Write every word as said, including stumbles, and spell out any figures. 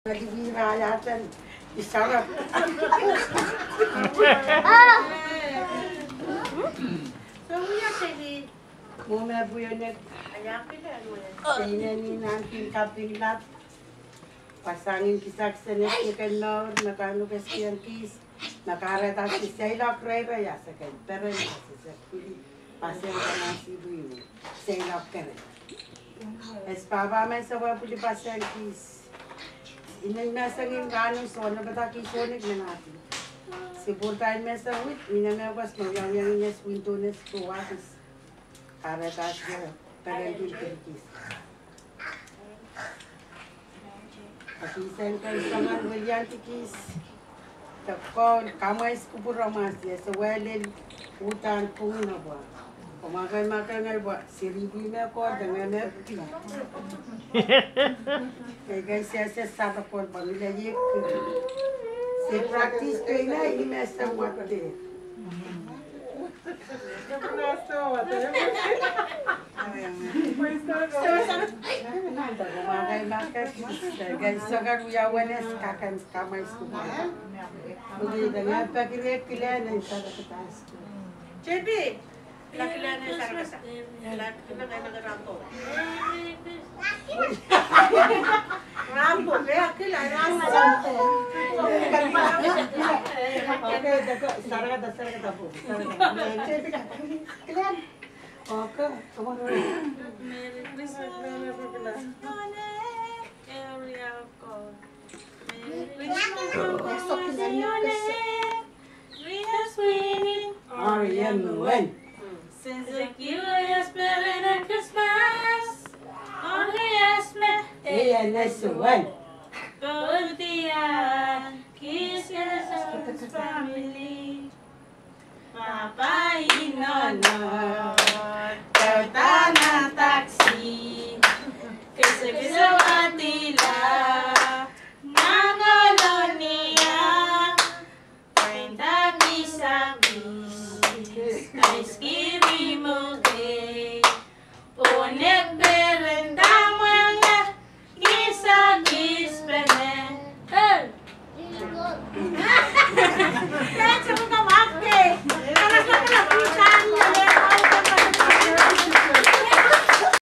Kali wira yahten isara. So wia teli. Mwo me pwionek. Seinen nan pin kaping lap. Pasangin kisakis en eskek en mour me kanukeskieng kis. Me kahrehda seiloak reirei, a se kin peren, a se pwili paseng kamasi pwili. Seiloak keren. Es pahpa men se wia pwili paseng kis. Inen mesengin rahnwet sohte pahpa kis sohte nik menahdi. Se pwurda en meseng wit, inen me kos me wiawiong ines window nes kowadis. Kahrehda se peren pwili kis. Kisen kan soangen weliandi kis. Te koul kamwais kupwur amwasi, e se welel uhdahn pwungen pwa. Komw kin mahkehla pwa, seri pwihn me koul de nge me pwihn. Kei kei sese sara koul pwa mile yek. Se practice pwe ina ini me se wate. Okay, sarkata, sarkata, sarkata. Okay, come on. Merry Christmas, Area Code. Merry Christmas, Area Code. Request winning, R E M O N. Since the curious spirit of Christmas, only as me, A N S O N. Go with the eye, kiss the family. Pahpa inono, tautana taksi, kisekise wadila, nangolonia, penda misamis, ice cream